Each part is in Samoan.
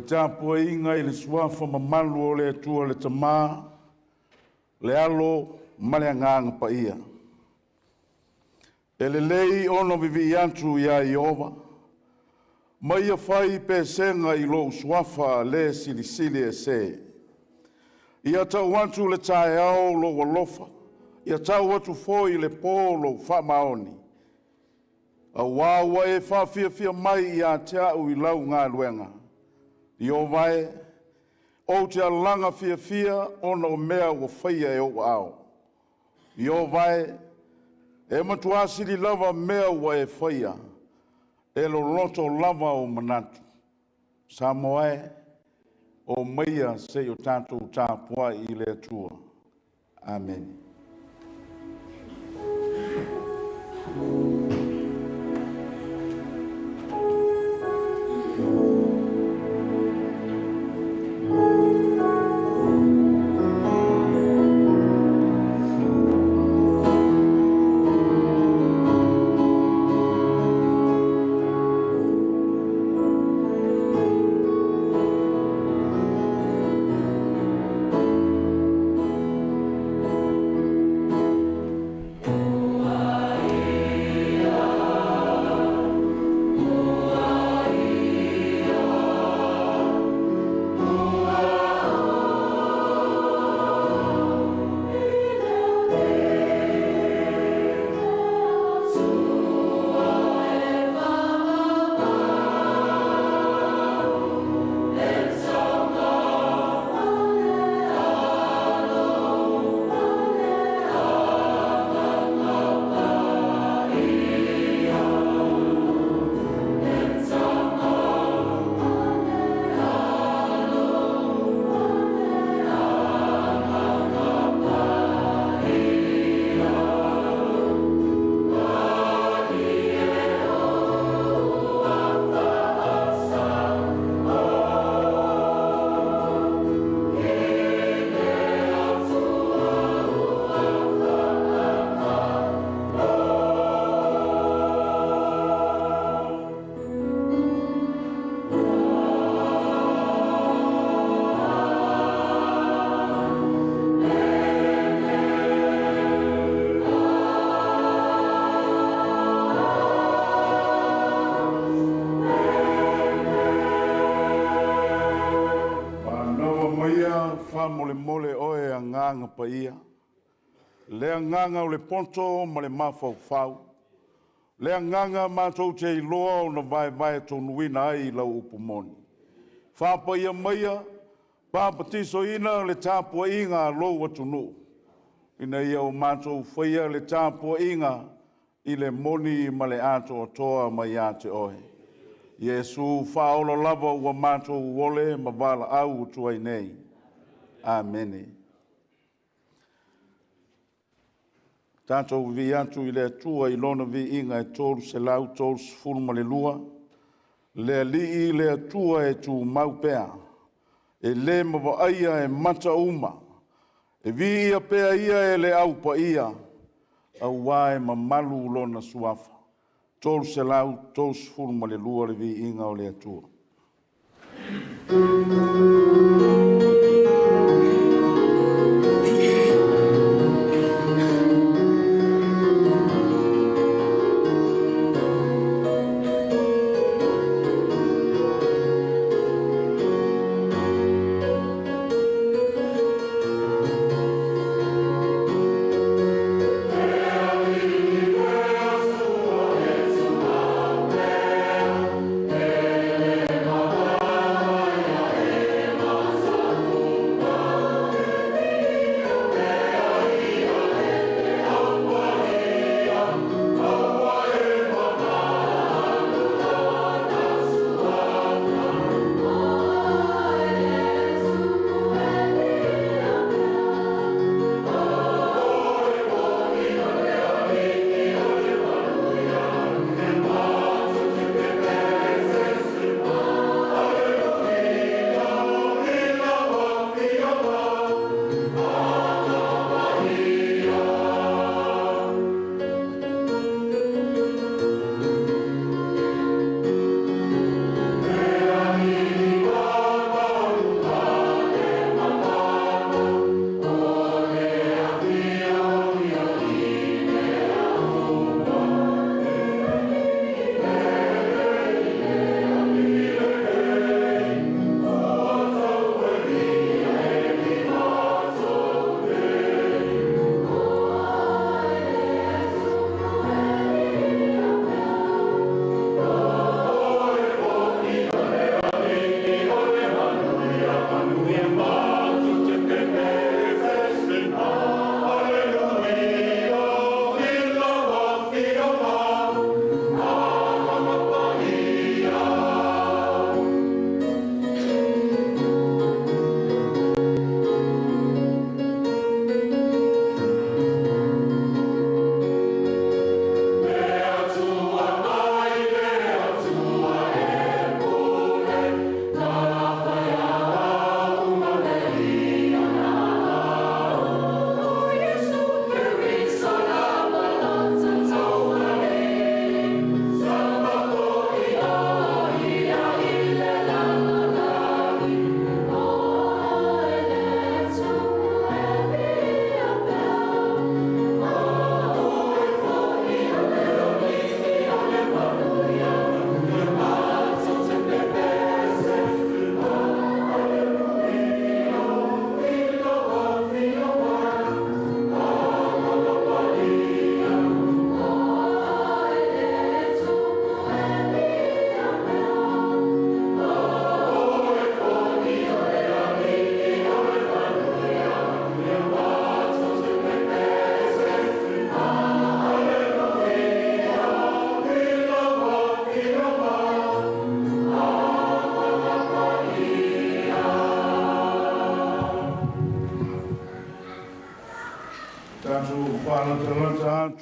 Tapuaiga i le suafa mamalu o le Atua le Tama, le Alo ma le Agaga Paia. E lelei ona vivii atu ia Ieova ma ia fai pesega i lou Suafa le Silisili Ese. Ia tau atu i le taeao lou alofa, ia tau atu foi i le po lou faamaoni, aua ua e faafiafia mai ia te au i lau galuega. Ieova e, ou te alaga fiafia ona o mea ua faia e ou aao. Ieova e, e matua sili lava mea ua e faia, e loloto lava ou manatu. Samoa e, o maia se i o tatou tapuai i le Atua. Amene. Manava maia faamolemole oe Agaga Paia, le agaga o le poto ma le mafaufau, le agaga matou te iloa ona vaevae tonuina ai lau upu moni. Faapaia maia, papatisoina le tapuaiga a lou atunuu, ina ia o matou faia le tapuaiga i le moni ma le atoatoa mai ia te oe. Iesu faaola lava ua matou ole ma valaau atu ai nei. Amene. Tatou vivii atu i le Atua i lona viiga e 332, le Alii le Atua e tumau pea, e le mavaia e mata uma. E viia pea Ia e le Au Paia, auā e mamalu Lona Suafa. 332 le viiga o le Atua.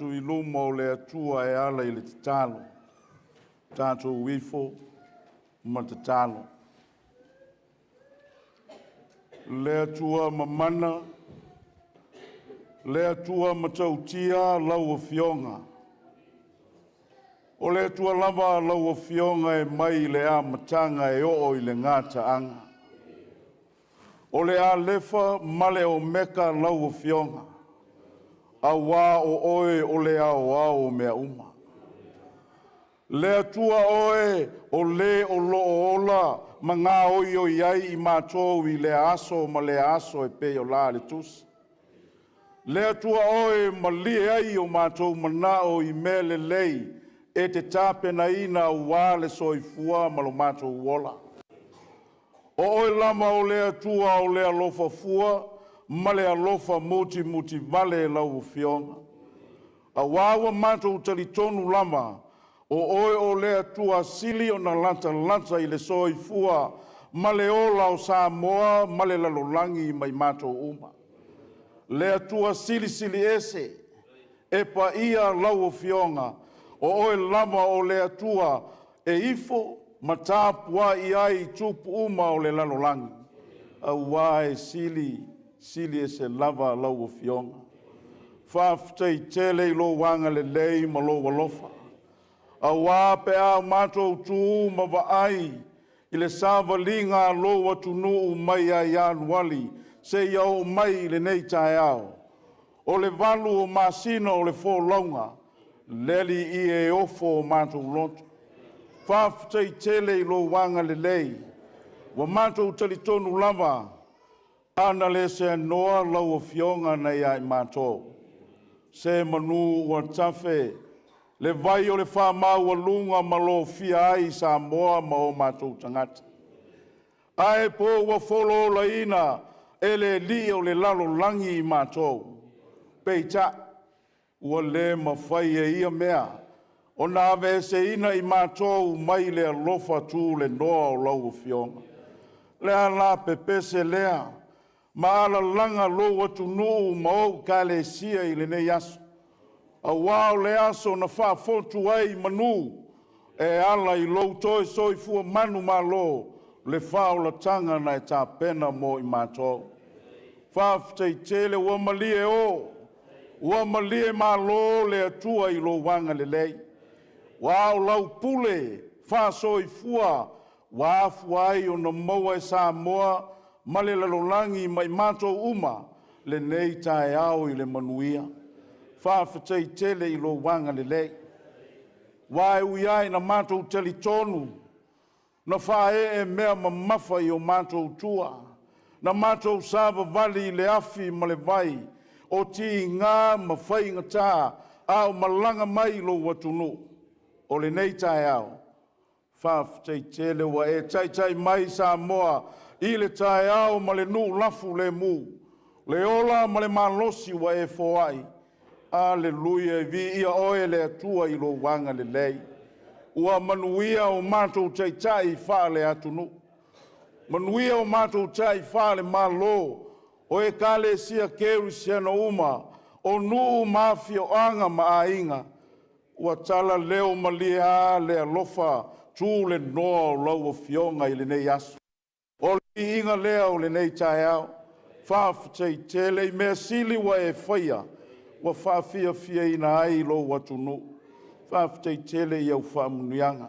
atu i luma o le Atua e ala i le tatalo. Tatou ifo ma tatalo. Le Atua mamana, le Atua matautia lau Afioga. O le Atua lava lau Afioga e mai le amataga e oo i le gataaga. O le Alefa ma le Omeka lau Afioga, auā o Oe o le aoao o mea uma. Le Atua Oe o Le o loo ola ma gaoioi ai i matou i lea aso ma lea aso e pei o la le Tusi. Le Atua Oe e malie ai o matou manao i mea lelei e te tapenaina aua le soifua ma lo matou ola. O Oe lava o le Atua o le alofa fua ma le alofa mutimutivale lau Afioga, auā ua matou talitonu lava o Oe o le Atua sili ona latalata i le soifua ma le ola o Samoa ma le lalolagi ma i matou uma. Le Atua Silisili Ese, e paia lau Afioga, o Oe lava o le Atua e ifo ma tapuai ai tupu uma o le lalolagi, auā e sili ese lava lau Afioga. Faafetai tele i lou agalelei ma lou alofa, auā pe a matou tu ma vaai i le savaliga a lou atunuu mai ia Ianuali seia oo mai i lenei taeao, o le 8 o masina o le folauga, le Alii e ofo o matou loto. Faafetai tele i lou agalelei, ua matou talitonu lava ana le seanoa lau Afioga nai ia matou, se manu ua tafe le vai o le faamaualuga ma lofia ai Samoa ma o matou tagata. Ae po ua fololaina e le alii o le lalolagi i matou, peitai ua le mafai e ia mea ona aveeseina i matou mai le alofa tulenoa o lau Afioga. O le a la pepese lea ma alalaga lou atunuu ma ou ekalesia i lenei aso, auā o le aso na faafotu ai manu e ala i lou toe soifua manumalo, le faaolataga na e tapena mo i matou. Faafetai tele ua malie o, ua malie malo le Atua i lou agalelei. Aua o lau pule faasoifua ua afua ai ona maua e Samoa ma le lalolagi ma i matou uma lenei taeao i le manuia. Faafetai tele i lou agalelei. Aua e ui lava ina matou talitonu na faaee mea mamafa i o matou tua, na matou savavali i le afi ma le vai o tiga ma faigata a o malaga mai i lou atunuu, o lenei taeao, faafetai tele ua e taitai mai Samoa i le taeao ma le nuu lafulemu, le ola ma le malosi ua e foai. Aleluia! Viia Oe le Atua i lou agalelei. Ua manuia o matou taitai faale-atunuu, manuia o matou taitai faale-Malo, o Ekalesia Kerisiano uma, o nuu ma afioaga ma aiga, ua talaleo malie lava le alofa tulenoa o lau Afioga i lenei aso. O le viiga lea o lenei taeao. Faafetai tele i mea sili ua e faia ua faafiafiaina ai lou atunuu. Faafetai tele i au faamanuiaga.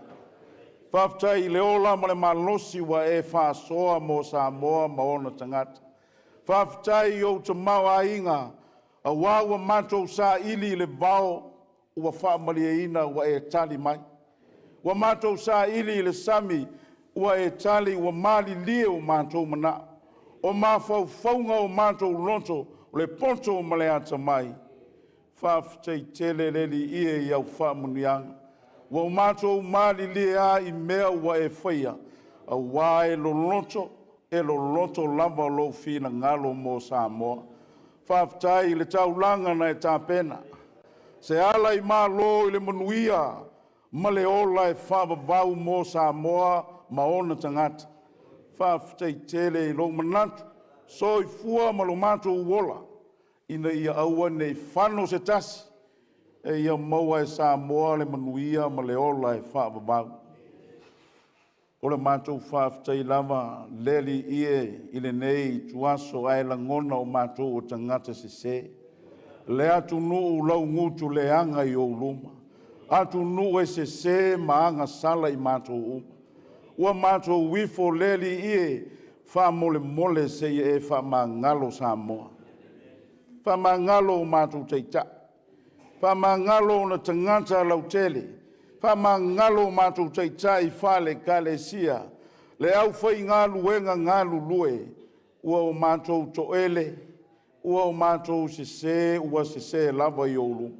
Faafetai i le ola ma le malosi ua e faasoa mo Samoa ma ona tagata. Faafetai i ou tamaoaiga aua ua matou saili i le vao ua faamalieina ua e tali mai. Ua matou saili i le sami ua e tali ua malilie o matou manao. O mafaufauga o matou loto, o le poto ma le atamai. Faafetai tele le Alii e i au faamanuiaga. Ua matou malilie lava i mea ua e faia, aua e loloto, e loloto lava lou finagalo mo Samoa. Faafetai i le taulaga na e tapena, se ala i Malo i le manuia ma le ola e faavavau mo Samoa ma ona tagata. Faafetai tele i lou manatu, soifua ma lo matou ola, ina ia aua ne i fano se tasi. E ia maua e Samoa le manuia ma le ola e faavavau. O le matou faafetai lava le Alii e i lenei ituaso, ae lagona o matou o tagata sese. Le atunuu laugutuleaga i ou luma, atunuu e sese ma agasala i matou uma. Ua matou ifo le Alii e, faamolemole se i e faamagalo Samoa. Faamagalo o matou taitai, faamagalo ona tagata lautele, faamagalo o matou taitai faale-Ekalesia, le aufaigaluega galulue. Ua o matou toele, ua o matou sese, ua sese lava i ou luma.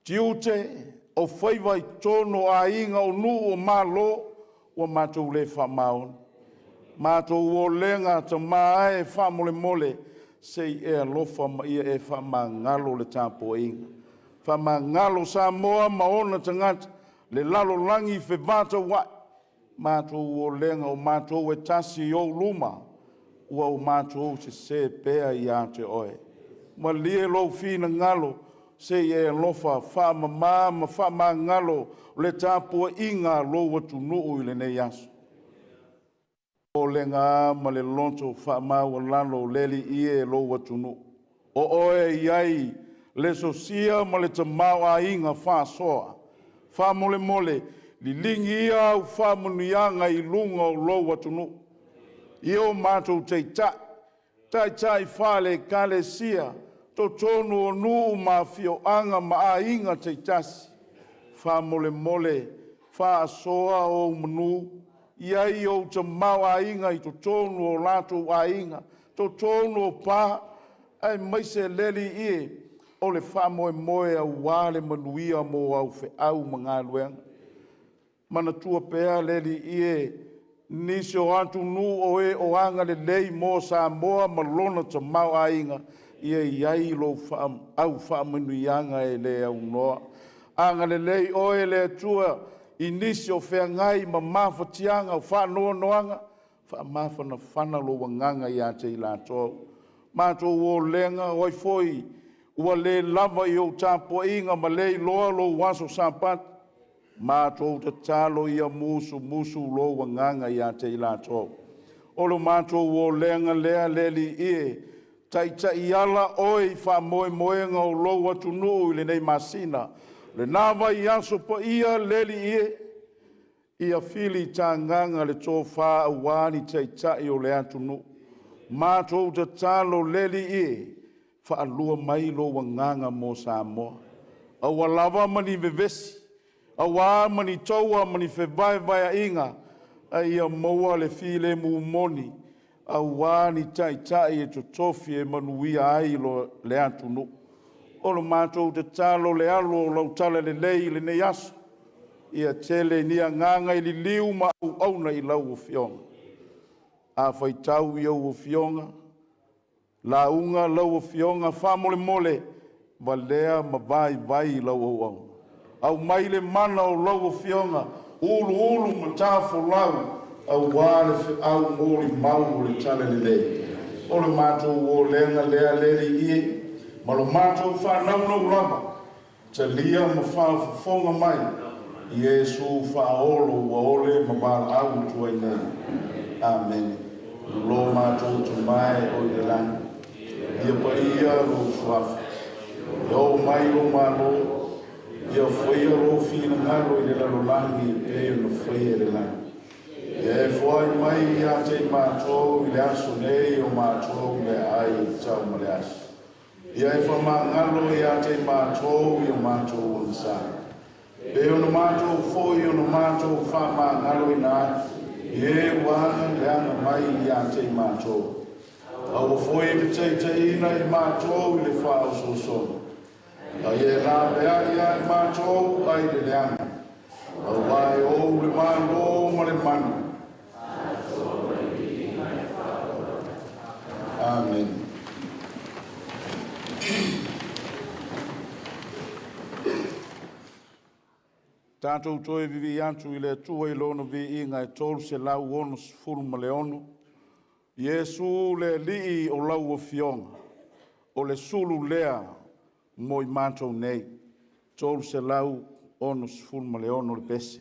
Tiute o faiva i totonu o aiga, o nuu, o malo, ua matou le faamaoni. Matou olega tama e, faamolemole se i e alofa ma ia e faamagalo le tapuaiga. Faamagalo Samoa ma ona tagata, le lalolagi fevataua'i. Matou olega o matou e tasi i ou luma, ua o matou sese pea ia te oe. Malie lou finagalo se i e alofa faamama ma faamagalo le tapuaiga a lou atunuu i lenei aso. O popolega a ma le loto faamaualalo, le Alii e, lou atunuu, o Oe e i ai le sosia ma le tamaoaiga faasoa. Faamolemole liligi ia au faamanuiaga i luga o lou atunuu i o matou taitai, taitai faale-Ekalesia, totonu o nuu ma afioaga ma aiga taitasi. Faamolemole faasoa ou manu, i ai ou tamaoaiga i totonu o latou aiga, totonu o pa, aemaise le Alii e, o le faamoemoe aua le manuia mo au feau ma galuega. Manatua pea le Alii e nisi o atunuu o e o agalelei mo Samoa ma lona tamaoaiga, ia i ai lou au faamanuiaga e le aunoa. Agalelei oe le Atua i nisi o feagai ma mafatiaga o faanoanoaga, faamafanafana lou agaga ia te i latou. Matou olega o ai foi ua le lava i ou tapuaiga ma le iloa lou aso Sapatu, matou tatalo ia musumusu lou agaga ia te i latou. O lo matou olega lea le Alii e, taitai ala oe i faamoemoega o lou atunuu i lenei masina, lena vaiaso paia le Alii e, ia filitagaga le tofa aua ni taitai o le atunuu. Matou tatalo le Alii e, faalua mai lou agaga mo Samoa, aua lava ma ni vevesi, aua ma ni taua ma ni fevaevaeaiga, a ia maua le filemu moni aua ni taitai e totofi e manuia ai le atunuu. O le matou tatalo, le alo o lau talalelei i lenei aso, ia tele ni agaga e liliu ma auauna i lau Afioga. A faitau i au afioga, lauga lau afioga, faamolemole valea ma vaivai lau auauna. Aumai le mana o lau afioga, uluulu matafolau aua le feau molimau o le talalelei. O le matou olega lea le Alii e, ma lo matou faanaunau lava, talia ma faafofoga mai, Iesu faaolo ua ole ma valaau atu ai nei. Amene. Lo matou Tama e o i le lagi, ia paia lou suafa, ia oo mai lou malo, ia faia lou finagalo i le lalolagi e pei ona faia i le lagi. Ia e foai mai ia te i matou i le aso nei o matou meaai e tatau ma le aso. Ia e faamagalo ia te i matou i o matou agasala, e pei ona matou foi ona matou faamagaloina ai i e ua aga le aga mai ia te i matou. Aua foi e te taitaiina i matou i le faaosoosoga, a ia e laveai ia i matou ai le leaga, aua e ou le malo ma le mana. Amene. Tatou toe vivii atu i le Atua i Lona viiga e 366. Iesu le Alii o lau Afioga, o le sulu lea mo i matou nei. 366 le pese.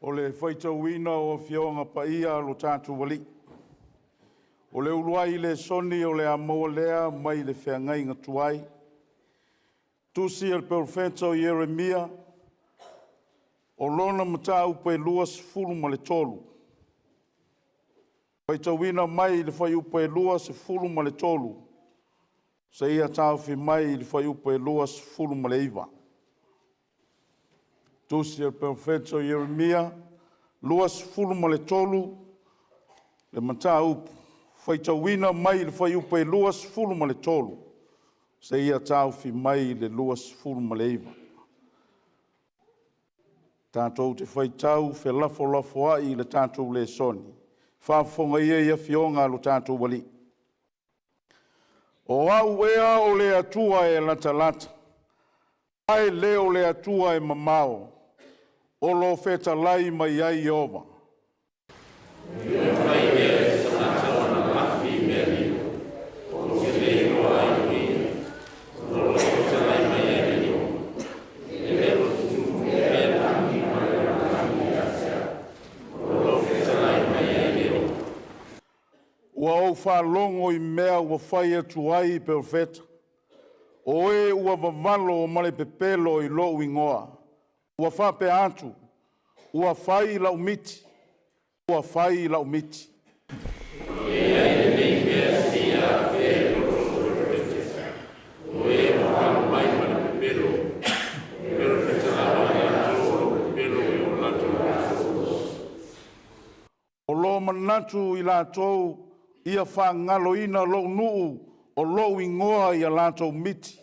O le faitauina o Afioga Paia a lo tatou Alii, o le uluai lesoni o le a maua lea mai le feagaiga tuai, tusi a le Perofeta o Ieremia, o lona mataupu e 23, faitauina mai le fuaiupu e 23 seia taofi mai i le fuaiupu e 29. Tusi a le Perofeta o Ieremia 23 le mataupu, faitauina mai le fuaiupu e 23 seia taofi mai i le 29. Tatou te faitau felafolafoai i le tatou lesoni, faafofoga ia i Afioga a lo tatou Alii. O au ea o le Atua e latalata, ae le o le Atua e mamao, o lo fetalai mai ai Ieova. Ua ou faalogo i mea ua fai atu ai i perofeta, o e ua vavalo ma le pepelo i lou igoa. Ua faapea atu, ua fai lau miti, ua fai lau miti. O lo manatu i latou ia faagaloina lou nuu o lou igoa i a latou miti,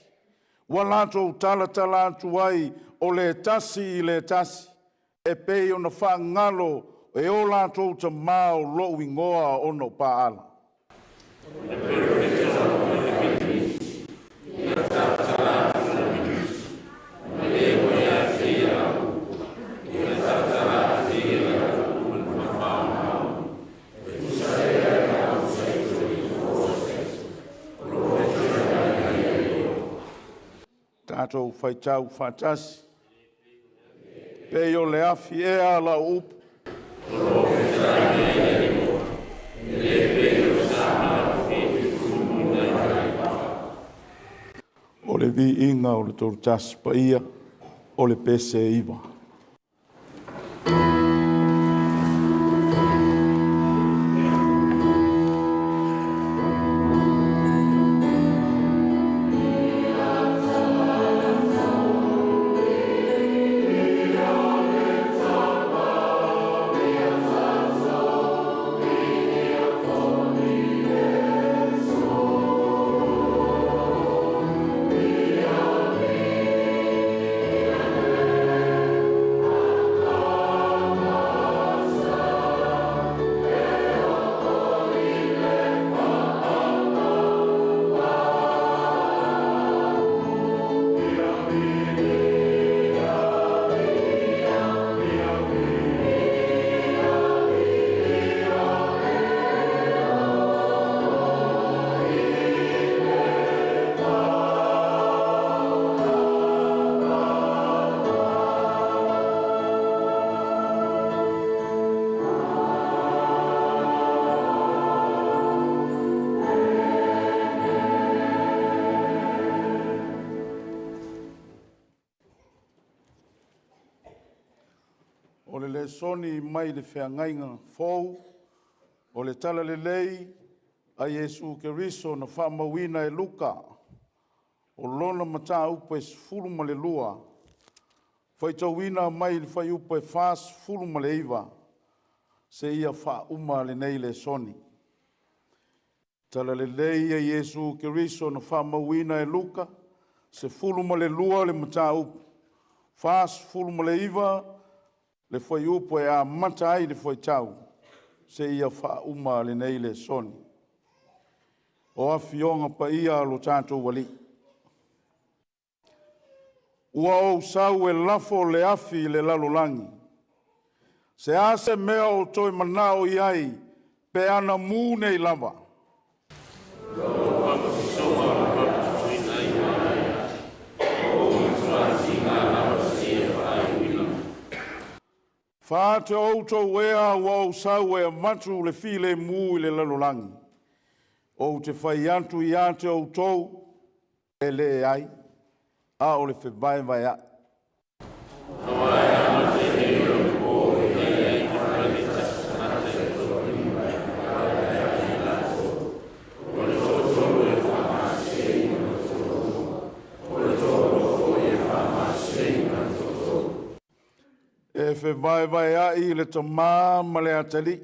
ua latou talatala atu ai o le tasi i le tasi, e pei ona faagalo e o latou tamā o lou igoa ona o Paala. Tatou faitau faatasi, pei o le afi ea lau upu. O le viiga o le Tolotasi Paia, o le pese 9. O le lesoni mai le feagaiga fou o le Talalelei a Iesu Keriso na faamauina e Luka, o lona mataupu e 12, faitauina mai le fuaiupu e 49 seia faauma lenei lesoni. Talalelei a Iesu Keriso na faamauina e Luka, 12 le mataupu, 49 le fuaiupu e amata ai le fuaitau seia faauma lenei lesoni. O Afioga Paia a lo tatou Alii, ua ou sau e lafo le afi i le lalolagi. Se a se mea o toe manao i ai pe ana mu nei lava? Fa'ate outou ea ua ou sau e avatu le filemu i le lalolagi? Ou te fai atu ia te outou, e leai, a o le fevaevaea'i. E fevaevaea'i le tamā ma le atalii,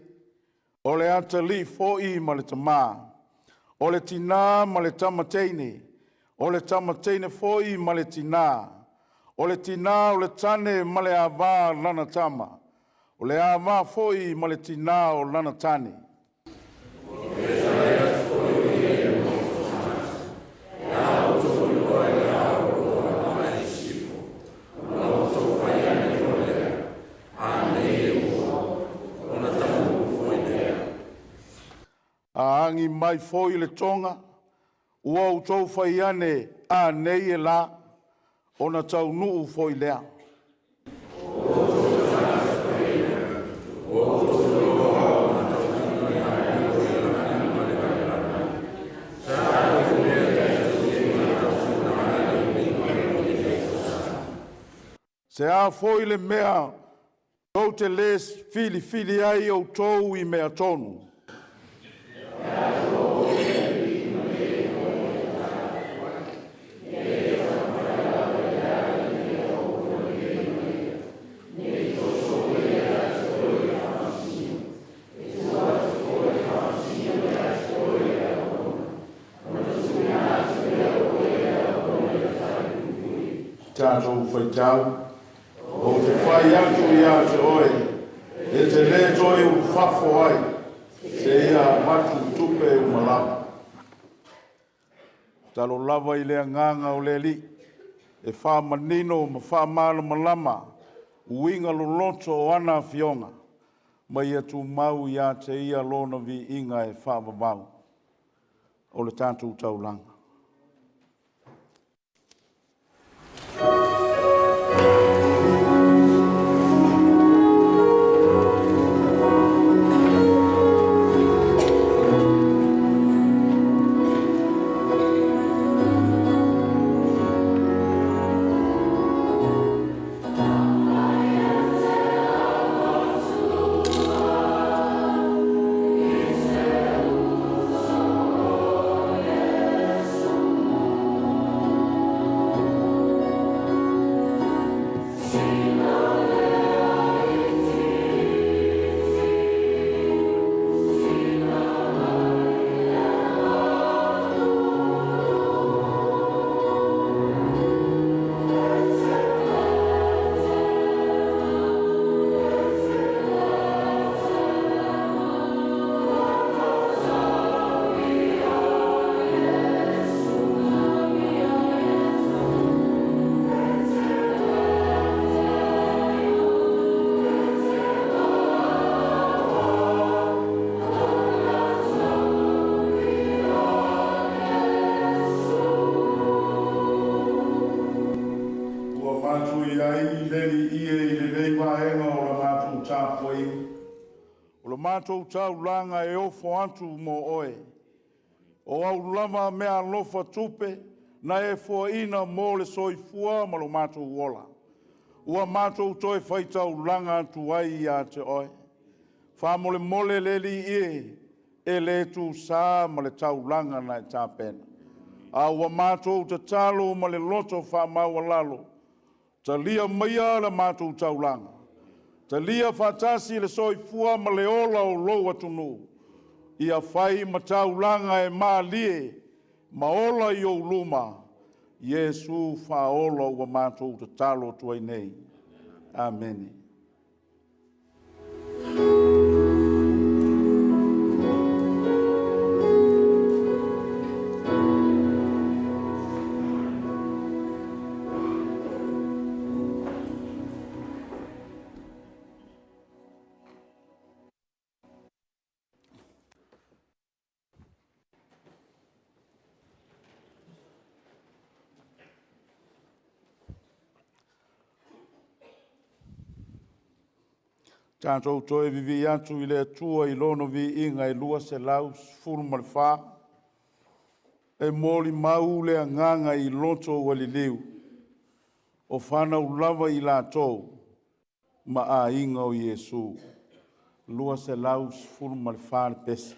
o le atalii foi ma le tamā, o le tinā ma le tama teine, o le tama teine foi ma le tinā, o le tinā o le tane ma le āvā a lana tama, o le āvā foi ma le tinā o lana tane. A agi mai foi le toga, ua outou fai ane, ‘A nei e la,’ ona taunuu foi lea. Se a foi le mea tou te lē filifili ai outou i mea tonu, tatou faitau, ou te fai atu ia te oe, e te lē toe ulufafo ai, seia avatu tupe uma lava. Talo lava i le agaga o le Alii, e faamanino ma faamalamalama uiga loloto o ana afioga, ma ia tumau ia te Ia Lona viiga e faavavau. O le tatou taulaga. Ua matou i ai le Alii e i lenei vaega o la matou tapuaiga. O le matou taulaga e ofo atu mo oe. O au lava meaalofa tupe na e foaina mo le soifua ma lo matou ola. Ua matou toe faitaulaga atu ai ia te oe. Faamolemole le Alii e, e le tusa ma le taulaga na e tapena. A ua matou tatalo ma le loto faamaualalo, talia maia la matou taulaga, talia faatasi le soifua ma le ola o lou atunuu, ia fai ma taulaga e malie ma ola i ou luma, Iesu faaola ua matou tatalo atu ai nei. Amene. Tatou toe vivii atu i le Atua i Lona viiga e 214, e molimau le agaga i loto ua liliu, o fanau lava i latou ma aiga o Iesu. 214 le pese.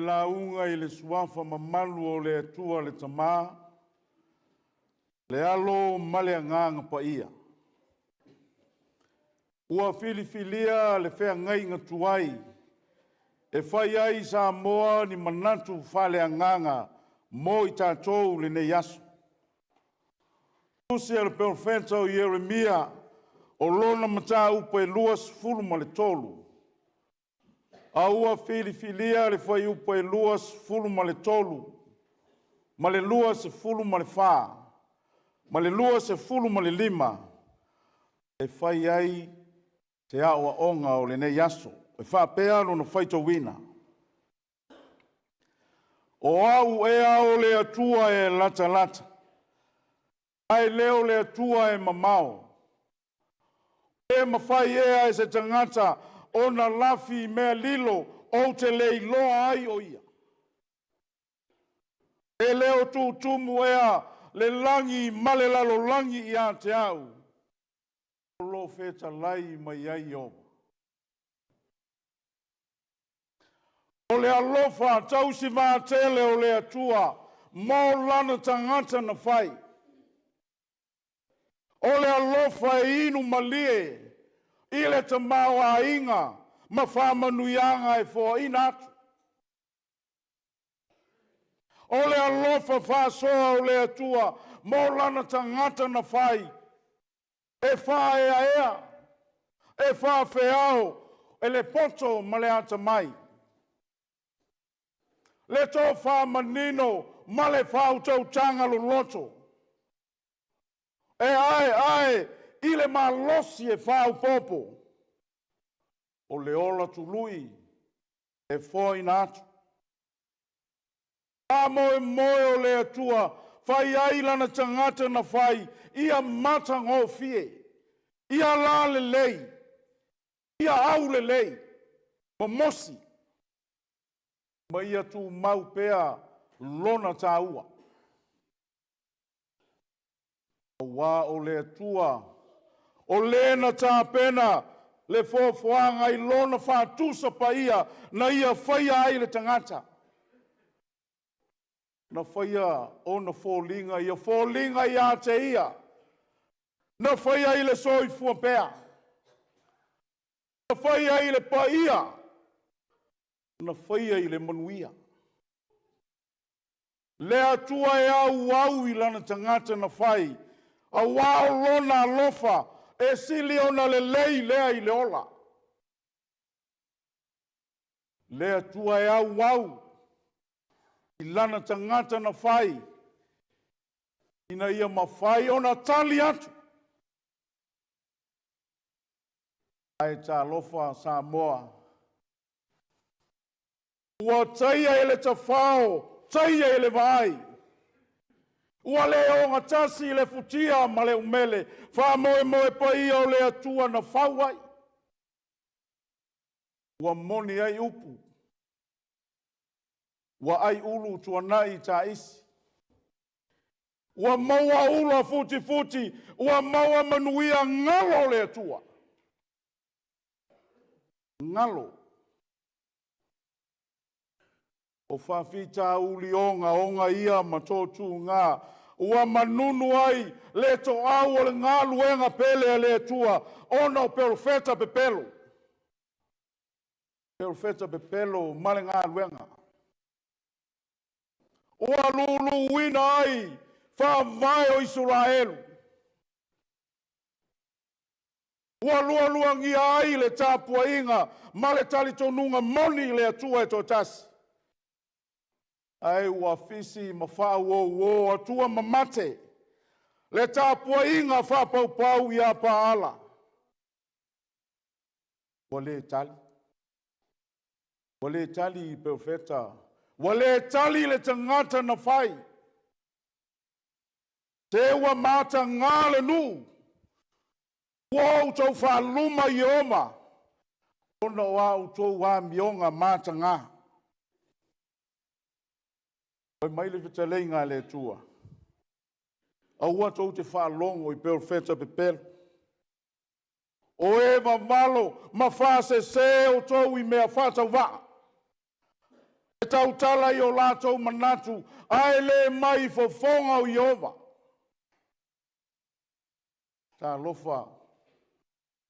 lauga i le suafa mamalu o le Atua le Tama, le Alo ma le Agaga Paia. Ua filifilia le feagaiga tuai e fai ai Samoa ni manatu faaleagaga mo i tatou lenei aso. Tusi a le Perofeta o Ieremia o lona mataupu e 23, a ua filifilia le fuaiupu e 23 ma le 24 ma le 25 e fai ai se aoaoga o lenei aso. E faapea lona faitauina. O au ea o le Atua e latalata, ae le o le Atua e mamao. E mafai ea e se tagata ona lafi i mea lilo ou te le iloa ai o ia? E le o tutumu ea le lagi ma le lalolagi ia te au, o lo o fetalai mai ai Ieova. O le alofa tausivatele o le Atua mo lana tagata na fai. O le alofa e inu malie i le tamaoaiga ma faamanuiaga e foaina atu. O le alofa faasoa o le Atua mo lana tagata na fai, e faaeaea, e faafeao e le poto ma le atamai. Le tofa manino ma le faautautaga loloto, e aeae i le malosi e faaopoopo, o le ola tului e foaina atu. Faamoemoe o le Atua fai ai lana tagata na fai ia matagofie, ia lalelei, ia aulelei, momosi, ma ia tumau pea lona taua. Aua o le Atua, o le na tapena le foafoaga i lona faatusa paia na ia faia ai le tagata. Na faia ona foliga ia foliga ia te ia, na faia i le soifua pea, na faia i le paia, na faia i le manuia. Le Atua e auau i lana tagata na fai, aua o lona alofa e sili ona lelei lea i le ola. Le Atua e auau i lana tagata na fai, ina ia mafai ona tali atu. Ae talofa Samoa, ua taia e le tafao, taia e le vaai, ua le ogatasi le futia ma le umele, faamoemoe paia o le Atua na fau ai. Ua moni ai upu, ua ai ulu tuanai taisi, ua maua ula futifuti, ua maua manuia galo o le Atua. Galo. O faafitauli ogaoga ia ma toatuga, ua manunu ai le toau o le galuega pele a le Atua, ona o perofeta pepelo. Perofeta pepelo ma le galuega. Ua luluina ai faavae o Isaraelu. Ua lualuagia ai le tapuaiga ma le talitonuga moni i le Atua e toatasi. Ae ua fisi ma faauouo atua mamate le tapuaiga faapaupau ia Paala. Ua le tali. Ua le tali i perofeta. Ua le tali le tagata na fai. Se ua mataga le nuu. Ua outou faaluma i Ieova, ona o a outou amioga mataga. Fai mai le fetalaiga a le Atua, aua tou te faalogo i perofeta pepelo. O e vavalo ma faasese outou i mea faatauvaa. E tautala i o latou manatu, ae le mai i fofoga o Ieova. Talofa,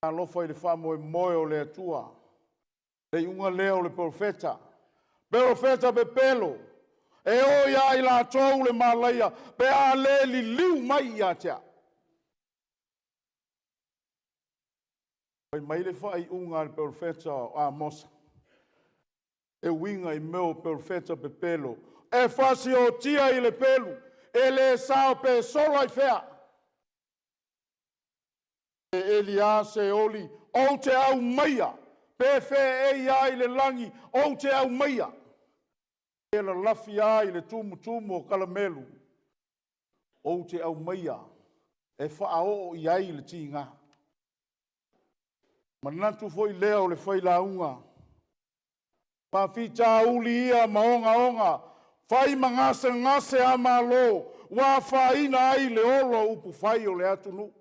talofa i le faamoemoe o le Atua. Le iuga lea o le perofeta, perofeta pepelo, e o ia i latou le malaia pe a le liliu mai ia te au. Fai mai le faaiuga a le perofeta o Amosa e uiga i mea o perofeta pepelo, e fasiotia i le pelu, e le sao pe sola i fea. E eli lava Seoli, ou te aumaia, pe feei lava i le lagi, ou te aumaia. Pe lalafi lava i le tumutumu o Kalamelu, ou te aumaia e faaoo i ai le tiga. Manatu foi lea o le failauga, faafitauli ia ma ogaoga, fai ma gasegase a Malo, ua afaina ai le ola o upufai o le atunuu.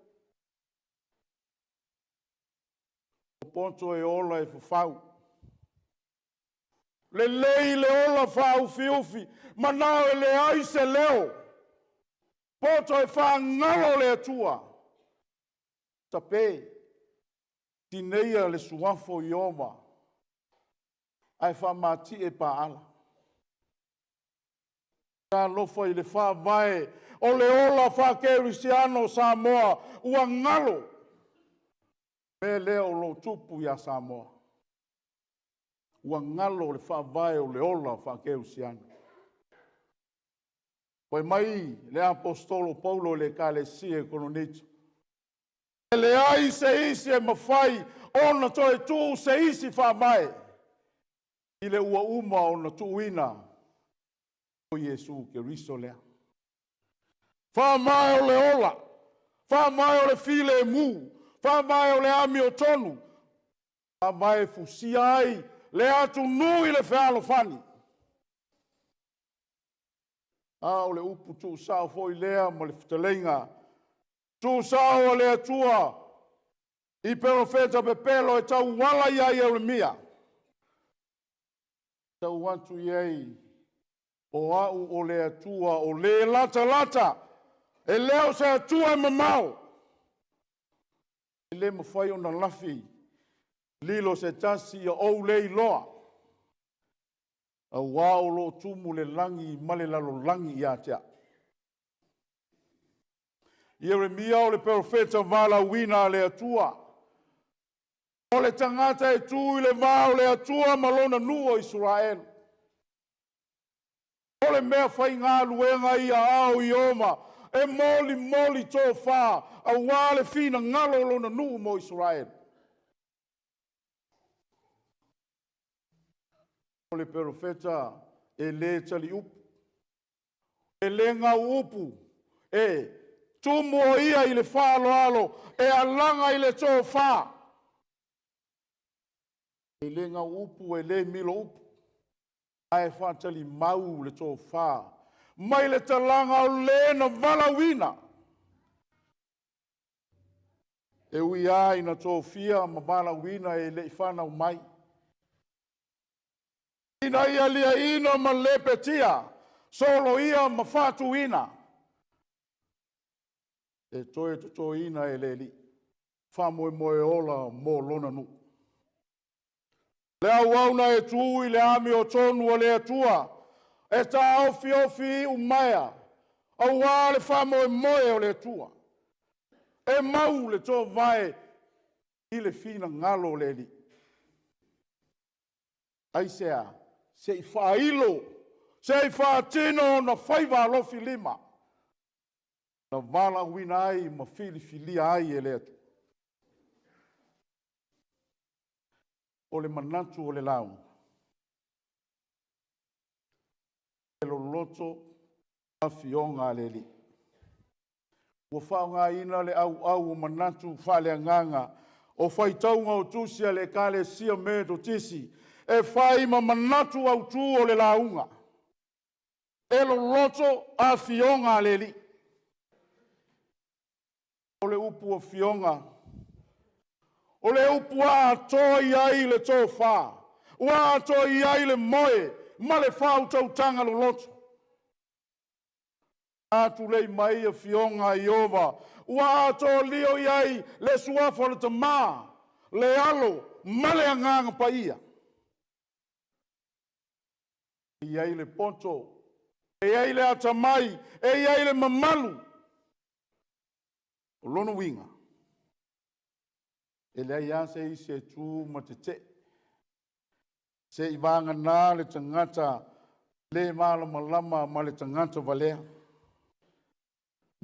O poto e ola e fafau. Lelei le ola faaufiufi, manao e leai se leo, poto e faagalo le Atua. Tape, tineia le suafa o Ieova, ae faamatie Paala. Talofa i le faavae o le ola faakerisiano o Samoa ua galo. Mea lea o lo o tupu ia Samoa. Ua galo le faavae o le ola faakerisiano. Fai mai le aposetolo Paulo i le ekalesia i Korinito, e leai se isi e mafai ona toe tuu se isi faavae i le ua uma ona tuuina o Iesu Keriso lea. Faavae o le ola, faavae o le filemu, faavae o le amiotonu, faavae e fusia ai le atunuu i le fealofani. A o le upu tuusao foi lea ma le fetalaiga tuusao a le Atua i perofeta pepelo e tauala ia Ieremia, tau atu i ai, o au o le Atua o le latalata, e le o se Atua e mamao. E le mafai ona lafi lilo se tasi ia ou le iloa, auā o lo o tumu le lagi ma le lalolagi ia te au. Ieremia o le perofeta valaauina a le Atua, o le tagata e tu i le va o le Atua ma lona nuu o Isaraelu. O le mea faigaluega ia ao Ieova e molimoli tofa auā le finagalo o lona nuu mo Isaraelu. O le perofeta e le taliupu, e le gau upu, e tumu o ia i le faaaloalo, e alaga i le tofa. E le gau upu, e le milo upu, ae faatalimau le tofa mai le talaga o le na valaauina. E ui lava ina tofia ma valaauina e le i fanau mai, ina ia liaina ma lepetia, soloia ma faatuina, e toe totoina e le Alii, faamoemoe ola mo lona nuu. Le auauna e tu i le amiotonu a le Atua, e taofiofi iumaea, auā le faamoemoe o le Atua. E mau le toovae i le finagalo o le Alii. Aisea? Se i faailo, se i faatino ona faiva alofi lima, na valaauina ai ma filifilia ai e le Atua. O le manatu o le lauga, e loloto afioga a le Alii. Ua faaaogaina le auau o manatu faaleagaga o faitauga o tusi a le Ekalesia Metotisi e fai ma manatu autū o le lauga. E loloto afioga a le Alii. O le upu afioga, o le upu ua atoa i ai le tofa, ua atoa i ai le moe ma le faautautaga loloto. Atulei mai afioga a Ieova, ua atoa lio i ai le suafa o le Tamā, le Alo ma le Agaga Paia. E i ai le poto, e i ai le atamai, e i ai le mamalu. O lona uiga, e leai lava se isi e tu ma tetee, se i vagana le tagata le malamalama ma le tagata valea.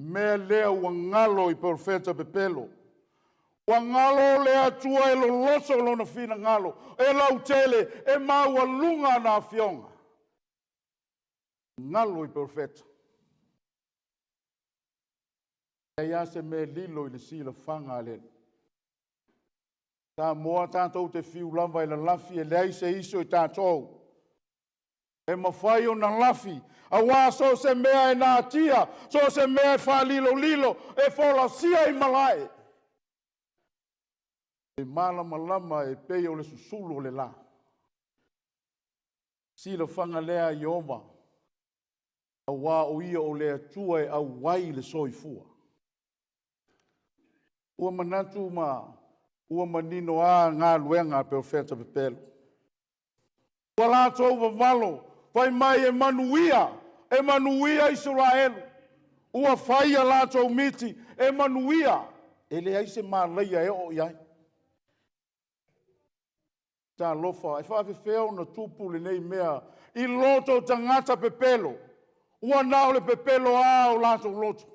Mea lea ua galo i perofeta pepelo. Ua galo le Atua e loloto lona finagalo, e lautele, e maualuga ana afioga. Galo i perofeta. E leai lava se mea e lilo i le silafaga a le Alii. Samoa tatou te fiu lava e lalafi, e leai se isi o i tatou e mafai ona lafi, auā so o se mea e natia, so o se mea e faalilolilo, e folasia i malae, e malamalama e pei o le susulu o le la. Silafaga lea a Ieova, auā o ia o le Atua e auai le soifua. Ua manatu ma ua manino a galuega a perofeta pepelo. Ua latou vavalo, fai mai e manuia, e manuia Isaraelu. Ua fai a latou miti, e manuia, e leai se malaia e oo i ai. Talofa, e faafefea ona tupu lenei mea i loto tagata pepelo, ua na o le pepelo a o latou loto.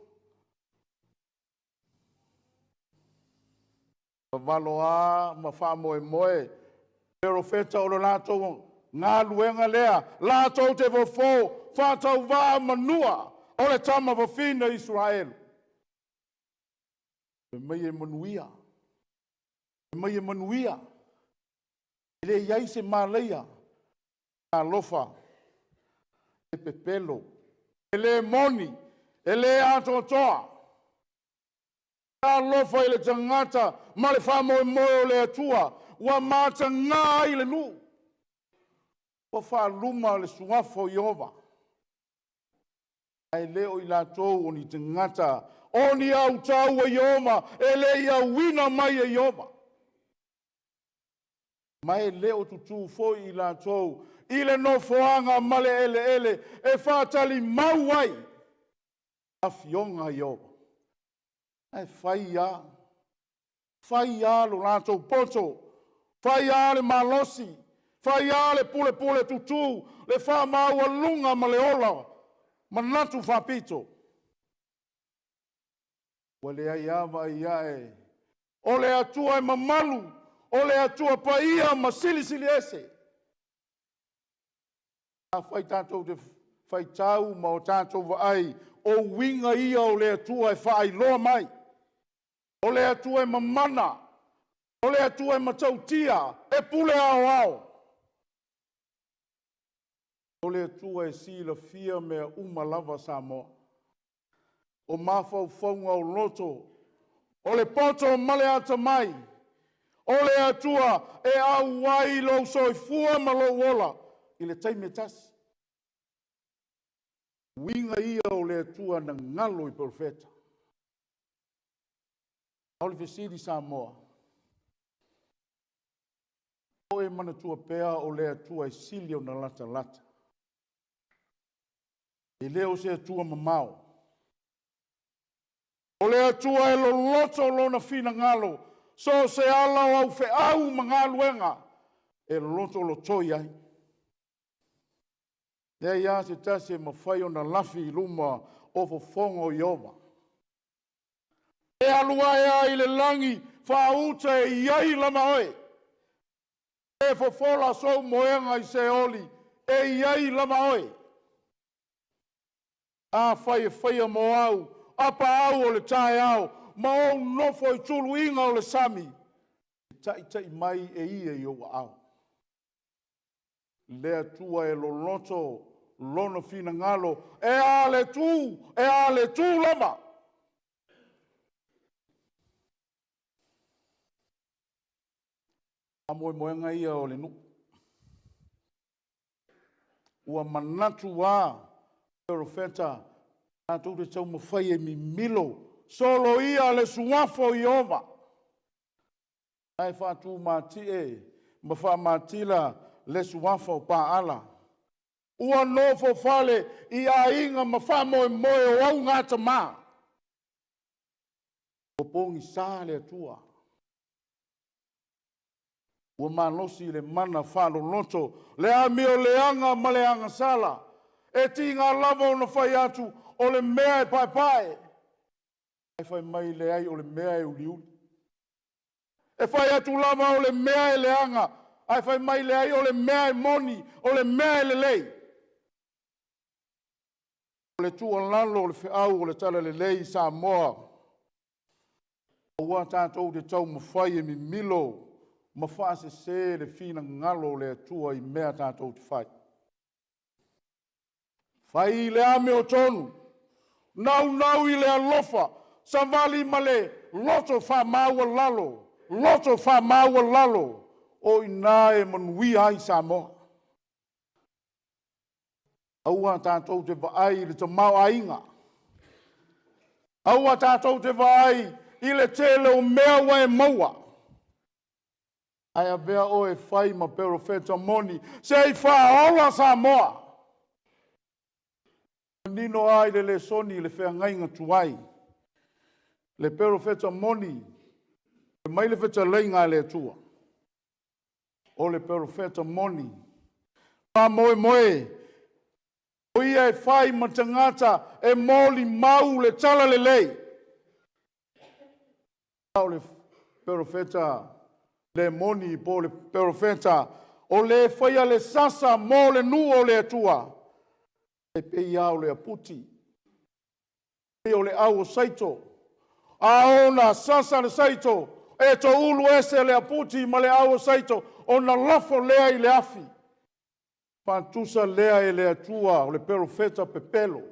Vavalo a ma faamoemoe perofeta o le latou galuega lea, latou te fofo faatauvaa manua o le tama fafine Isaraelu. Fai mai e manuia, fai mai e manuia, e le i ai se malaia. Talofa, e pepelo, e le moni, e le atoatoa. Talofa i le tagata ma le faamoemoe o le Atua, ua matagā ai le nuu, ua faaluma le suafa o Ieova. Ae le o i latou o ni tagata, o ni autau a Ieova, e le i auina mai e Ieova. Ma e le o tutū foi i latou i le nofoaga ma le eleele e faatalimau ai afioga a Ieova. Ae fai lava, fai lava lo latou poto, fai lava le malosi, fai lava le pulepule tutū, le faamaualuga ma le ola manatu faapito. Ua leai lava vaai ae o le Atua e mamalu, o le Atua paia ma silisili ese. Afai tatou te faitau ma o tatou vaai, o uiga ia o le Atua e faailoa mai. O le Atua e mamana, o le Atua e matautia, e pule aoao. O le Atua e silafia mea uma lava Samoa. O mafaufauga o loto, o le poto ma le atamai, o le Atua e auai lou soifua ma lou ola i le taimi e tasi. Uiga ia o le Atua na galo i perofeta. A o le fesili Samoa, o e manatua pea o le Atua e sili ona latalata. E le o se Atua mamao. O le Atua e loloto lona finagalo, so o se ala o au feau ma galuega e lotolotoi ai. Leai lava se tasi e mafai ona lafi i luma o fofoga o Ieova. E alu ae ai i le lagi faauta e i ai lava oe. E fofola sou moega i Seoli e i ai lava oe. Afai e faia mo au apaau o le taeao ma ou nofo i tuluiga o le sami, e taitai mai e ia i ou aao. Le Atua e loloto lona finagalo, e a le tu, e a le tu lava. Faamoemoega ia o le nuu. Ua manatu a perofeta tatou te taumafai e mimilo, soloia le suafa o Ieova, ae faatumatie ma faamatila le suafa o Paala. Ua nofofale i aiga ma faamoemoe o augatama. Ua pogisa le Atua. Ua malosi le mana faaloloto, le amioleaga ma le agasala. E tiga lava ona fai atu o le mea e paepae, ae fai mai leai o le mea e uliuli. E fai atu lava o le mea e leaga, ae fai mai leai o le mea e moni, o le mea e lelei. O le tuualalo o le feau o le Talalelei i Samoa, aua tatou te taumafai e mimilo ma faasese le finagalo o le Atua i mea tatou te fai. Fai le amiotonu, naunau i le alofa, savali ma le loto faamaualalo, loto faamaualalo, o i ina e manuia ai Samoa. Aua tatou te vaai i le tamaoaiga, aua tatou te vaai i le tele o mea ua e maua, ae avea oe e fai ma perofeta moni se i faaola Samoa. Manino lava i le lesoni i le feagaiga tuai, le perofeta moni, fai mai le fetalaiga a le Atua, o le perofeta moni, faamoemoe, o ia e fai ma tagata e molimau le talalelei. A o le perofeta le moni po o le perofeta o le faia le sasa mo le nuu o le Atua, e pei lava o le aputi, pei o le au o saito. A ona sasa le saito, e toulu ese le aputi ma le au o saito, ona lafo lea i le afi. Faatusa lea e le Atua o le perofeta pepelo,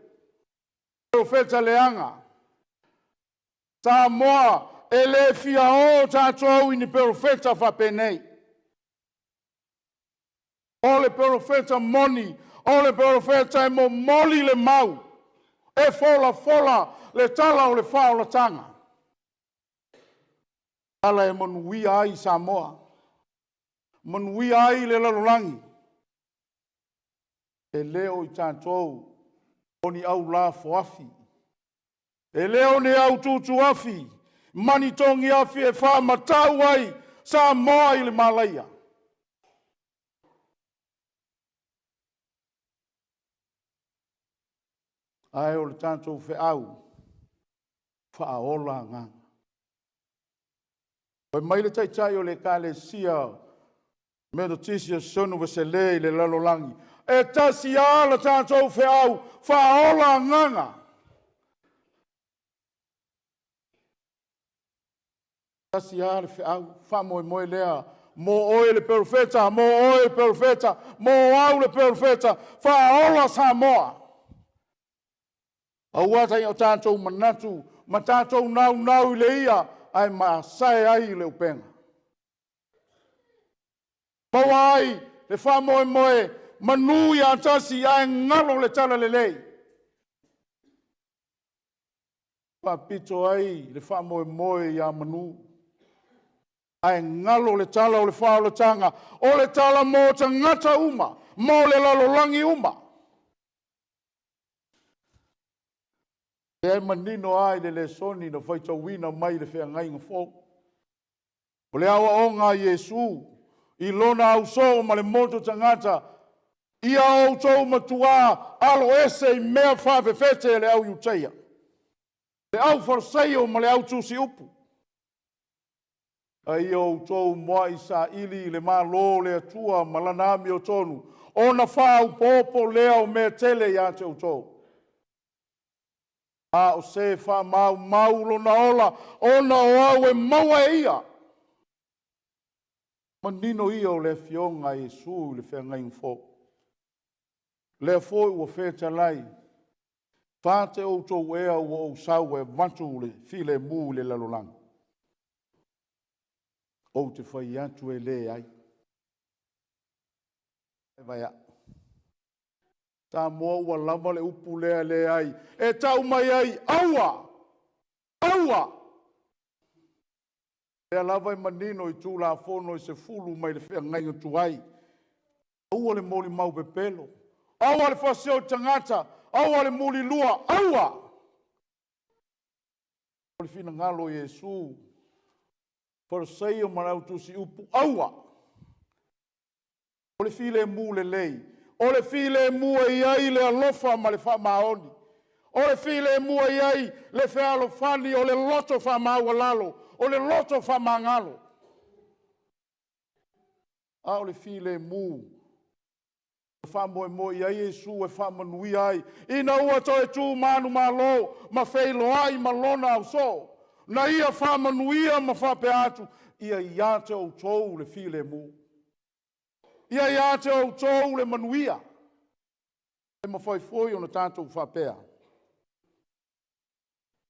perofeta leaga. Samoa, e le fia o tatou i ni perofeta faapenei. O le perofeta moni, o le perofeta e momoli le mau, e folafola le tala o le faaolataga, tala e manuia ai Samoa, manuia ai le lalolagi. E le o i tatou o ni aulafoafi, e le o ni aututuafi ma ni togiafi e faamatau ai Samoa i le malaia. Ae o le tatou feau, faaola agaga. Fai mai le taitai o le Ekalesia Metotisi o Sonu Vesele i le lalolagi, e tasi lava le tatou feau, faaola agaga. Tasi lava le feau, faamoemoe lea mo oe le perofeta, mo oe le perofeta, mo au le perofeta, faaola Samoa. Aua o tatou manatu ma tatou naunau i le ia, ae masae ai le upega. Maua ai le faamoemoe manu ia tasi ae galo le talalelei. Faapito ai le faamoemoe ia manu, ae galo le tala o le faaolataga, o le tala mo tagata uma, mo le lalolagi uma. Lea e manino lava i le lesoni na faitauina mai le feagaiga fou. O le aoaoga a Iesu i lona ausoo ma le motu tagata, ia outou matuā aloese i mea faafefete e le au Iutaia, le au Farisaio ma le au tusiupu. A ia outou muai saili le Malo o le Atua ma lana amiotonu, ona faaopoopo lea o mea tele ia te outou. A o se faamaumau lona ola, ona o au e maua e ia. Manino ia o le Afioga a Iesu i le feagaiga fou. Lea foi ua fetalai, fate outou ea ua ou sau e avatu le filemu i le lalolagi. Ou te fai atu e leai. Vaea. Samoa ua lava le upu lea leai e tau mai ai aua, aua. Lea lava e manino i Tulafono e 10 mai le feagaiga tuai. Aua le molimau pepelo, aua le fasioi tagata, aua le mulilua, aua! O le finagalo o Iesu, Fariseio ma le au tusi upu, aua! O le filemu lelei, o le filemu e i ai le alofa ma le faamaoni, o le filemu e i ai le fealofani, o le loto faamaualalo, o le loto faamagalo. A o le filemu e faamoemoe i ai Iesu e faamanuia ai, ina ua toe tu manumalo ma feiloai ma lona ausoo, na ia faamanuia ma faapea atu, ia ia te outou le filemu, ia ia te outou le manuia. E mafai foi ona tatou faapea,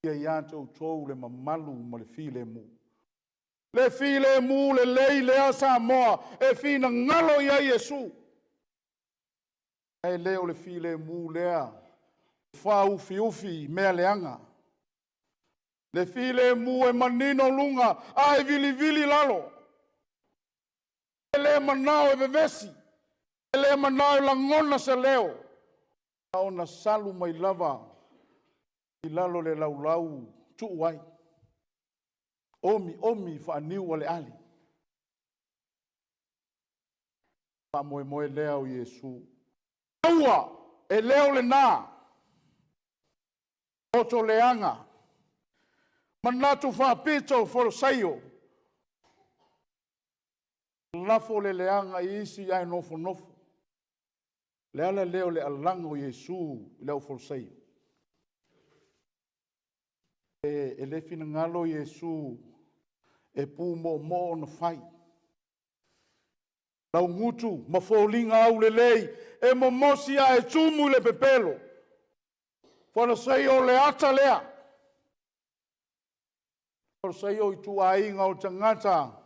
ia ia te outou le mamalu ma le filemu. Le filemu lelei lea Samoa e finagalo i ai Iesu. Ae le o le filemu lea e faaufiufi i mea leaga. Le filemu e manino luga ae vilivili lalo. E le manao e vevesi, e le manao e lagona se leo, a ona salu mai lava i lalo le laulau tuu ai. Omi omi faaniu aleale. Faamoemoe lea o Iesu. Aua, e le o lena. Loto leaga. Manatu faapito Folosaio. Lafo le leaga i isi ae nofonofo. Le ala lea o le alaga o Iesu i le au Folosaio. E le finagalo Iesu e pumoomoo ona fai. Laugutu ma foliga aulelei e momosi ae tumu i le pepelo. Folosaio o le ata lea. Folosaio ituaiga o tagata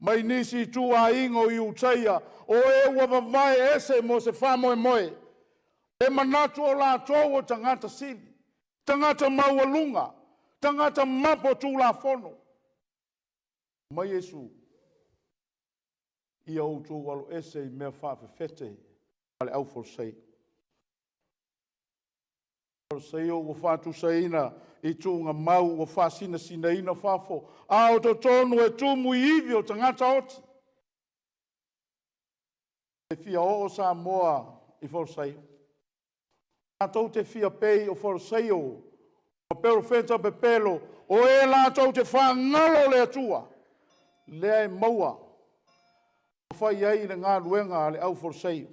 mai nisi ituaiga o Iutaia, o e ua vavae ese mo se faamoemoe. E manatu o latou o tagata sili, tagata maualuga, tagata mapo tulafono. Mai Iesu, ia outou alo ese i mea faafefete a le au Folosaio. Folosaio ua faatusaina i tuugamau ua faasinasinaina fafo, a o totonu e tumu i ivi o tagata oti. E fia oo Samoa i Folosaio. Latou te fia pei o Folosaio, o perofeta pepelo, o e latou te faagalo le Atua, lea e maua, fai ai le galuega a le au Folosaio.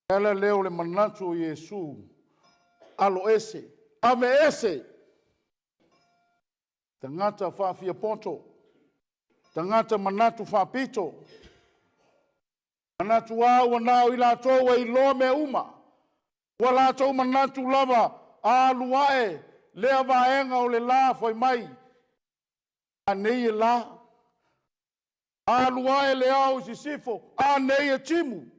Le ala lea o le manatu o Iesu, alo ese, ave ese, tagata faafiapoto, tagata manatu faapito, manatu a ua nao i latou e iloa mea uma, ua latou manatu lava a alu ae lea vaega o le la fai mai, a nei e la, alu ae le ao i sisifo, a nei e timu.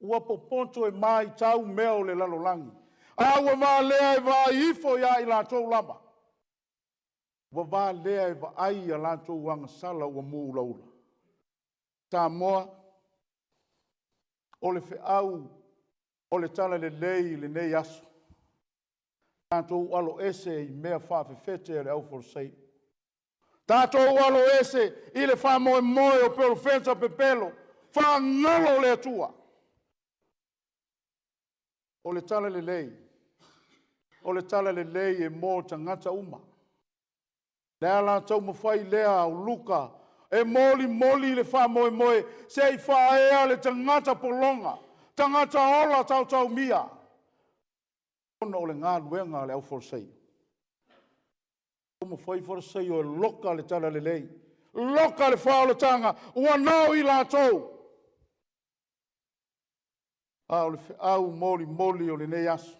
Ua popoto e maitau mea o le lalolagi, a ua valea e vaai ifo ia i latou lava. Ua valea e vaai a latou agasala ua mu ulaula. Samoa, o le feau o le tala lelei i lenei aso. Tatou alo ese i mea faafefete a le au Folosaio. Tatou alo ese i le faamoemoe o perofeta pepelo, faagalo le Atua. O le tala lelei, o le tala lelei e mo tagata uma. Le ala taumafai lea o Luka e molimoli le faamoemoe se i faaea le tagata pologa, tagata ola tautaumia, ona o le galuega a le au Folosaio. Taumafai Folosaio e loka le tala lelei, loka le faaolataga, ua nao i latou. A o le feau molimoli o lenei aso,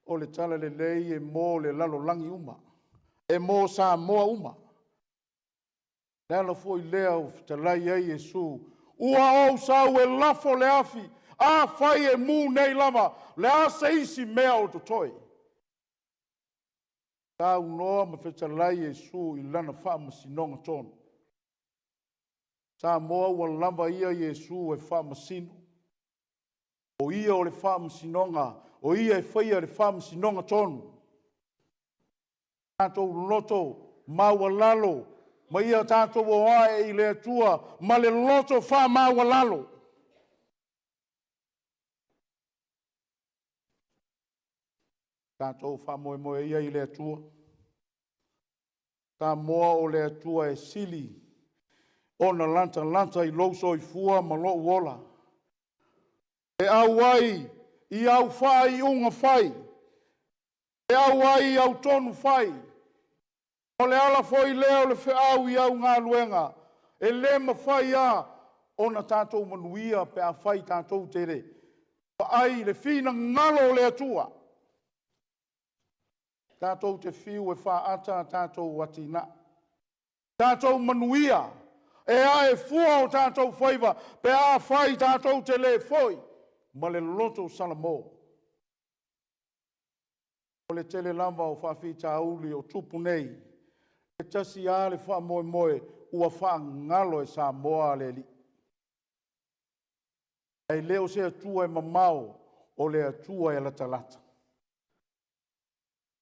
o le tala lelei e mo le lalolagi uma, e mo Samoa uma. Le ala foi lea o fetalai ai Iesu, ua ou sau e lafo le afi, Afai e mu nei lava, o le a se isi mea o totoe? Saunoa ma fetalai Iesu i lana faamasinoga tonu. Samoa ua lava ia Iesu e faamasino. O ia o le faamasinoga, o ia e faia le faamasinoga tonu. Tatou loto maualalo ma ia tatou o ae i le Atua ma le loto faamaualalo. Tatou faamoemoe ia i le Atua. Samoa o le Atua e sili ona latalata i lou soifua ma lou ola. E auai i au faaiuga fai, e auai i au tonu fai. O le ala foi lea o le feau i au galuega, e le mafai lava ona tatou manuia pe afai tatou te le vaai i le finagalo o le Atua. Tatou te fiu e faata a tatou atinae, tatou manuia e ae fua o tatou faiva pe afai tatou te le foi ma le loto salamo. O le tele lava o faafitauli o tupu nei, e tasi lava le faamoemoe ua faagalo e Samoa le Alii. Ae le o se Atua e mamao, o le Atua e latalata.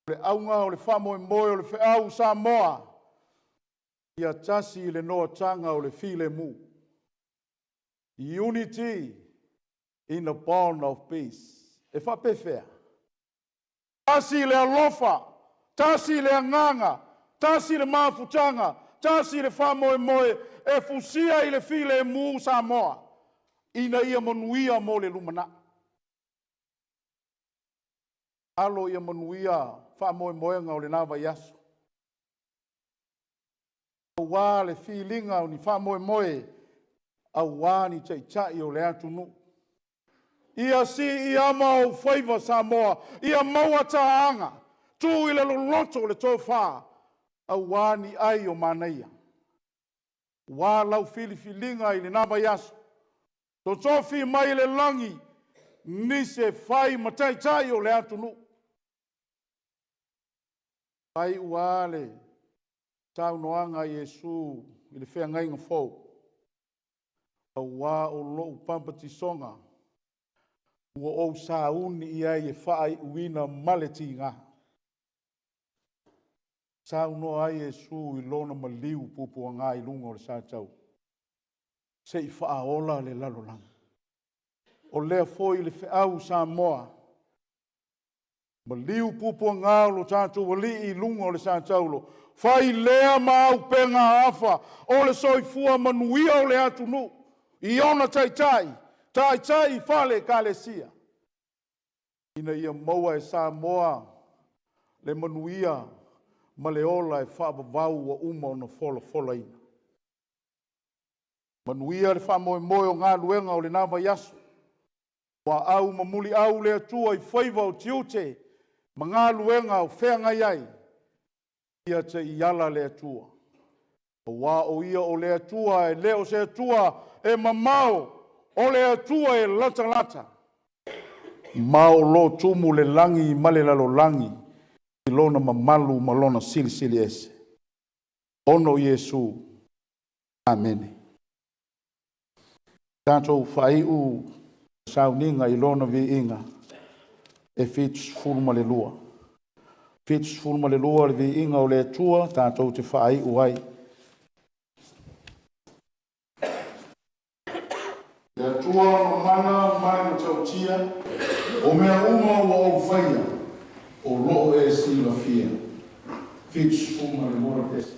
O le auga o le faamoemoe o le feau Samoa, ia tasi le noataga o le filemu. Unity in the bond of peace. E faapefea? Tasi le alofa, tasi le agaga, tasi le mafutaga, tasi le faamoemoe e fusia i le filemu Samoa ina ia manuia mo le lumanai. Alo ia manuia faamoemoega o lena vaiaso. Aua le filiga o ni faamoemoe, aua ni taitai o le atunuu. Ia siiama ou faiva Samoa, ia maua taaga, tuu i le loloto o le tofa, aua ni ai o manaia. Ua lau filifiliga i lena vaiaso, totofi mai le lagi, nisi e fai ma taitai o le atunuu. Faaiu lava le saunoaga a Iesu i le feagaiga fou, aua o lou papatisoga ua ou sauni i ai e faaiuina ma le tiga. Saunoa ai Iesu i lona maliu puapuaga i luga o le satauro, se i faaola le lalolagi. O lea foi le feau Samoa, maliu puapuaga o lo tatou alii i luga o le satauro, fai lea ma auupega afa o le soifua manuia o le atunuu i ona taitai, taitai fale ekalesia, ina ia maua e Samoa le manuia ma le ola e faavavau ua uma ona folafolaina. Manuia le faamoemoe o galuega o lena vaiaso, ua au ma muliau le Atua i faiva o tiute ma galuega o feagai ai, ia te i ala le Atua. Aua o Ia o le Atua, e le o se Atua e mamao, o le Atua e latalata. Ma o lo tumu le lagi ma le lalolagi i lona mamalu ma lona silisili ese. Ono o Iesu. Amene. Tatou faaiu sauniga i lona viiga e 72. 72 le viiga o le Atua tatou te faaiu ai. Le Atua mamana ma le matautia, o mea uma ua ou faia, o loo e silafia. 72 le pese.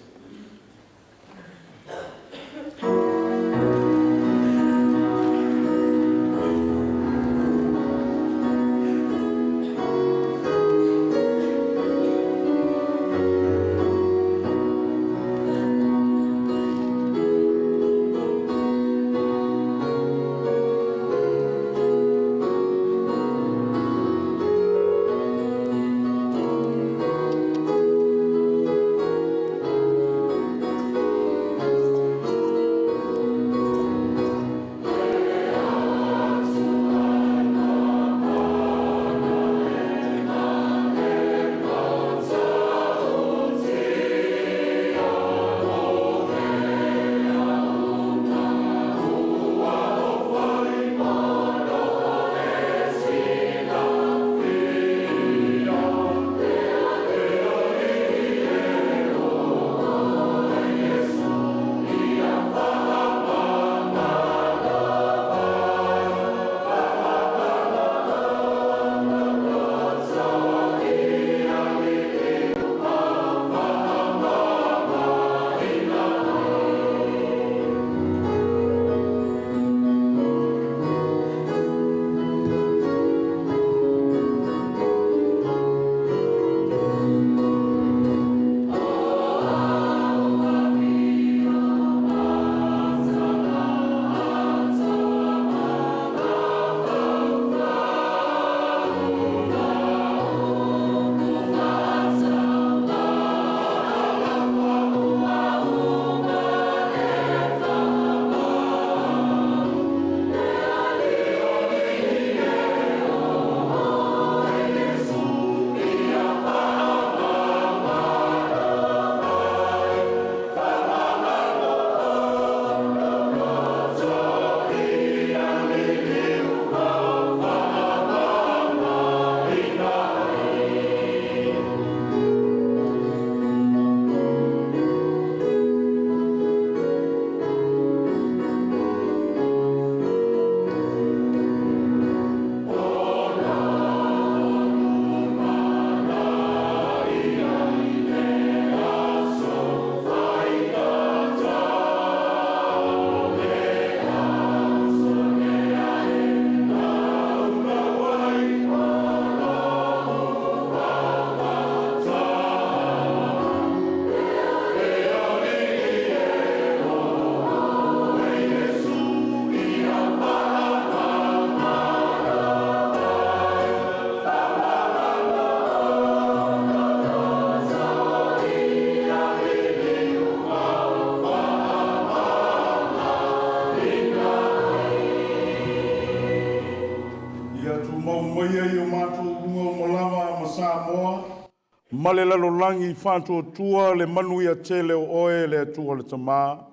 ma le lalolagi faatuatua le manuia tele o Oe le Atua le Tama,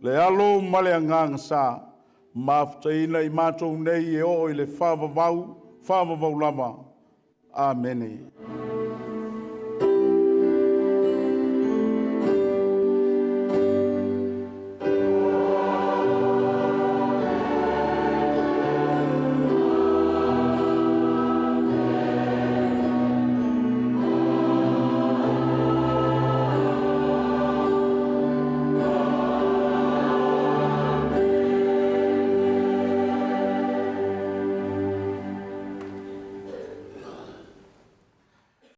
le Alo ma le Agaga Sa, mafutaina i matou nei e oo i le faavavau, faavavau lava. Amene.